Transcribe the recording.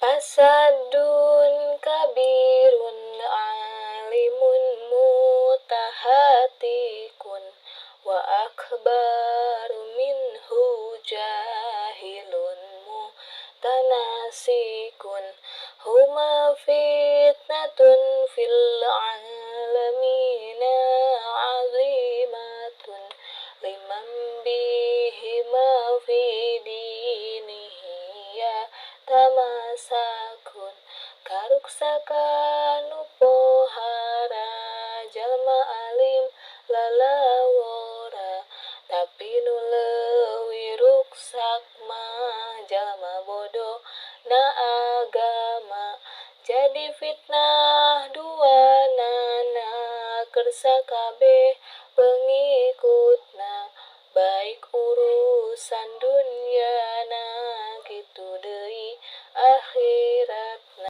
Fasadun kabirun alimun mutahatikun wa akbaru minhu jahilun mutanasikun huma fitnatun fil alamina azimatun liman bihima fi dinihi ya tamasakun karuksakan nu pohara jalma alim lalawora tapi nu leuwih ruksak mah jalma bodoh na agama jadi fitnah duanana keur sakabeh pengikutna baik urusan dunyana kitu deui akhiratna.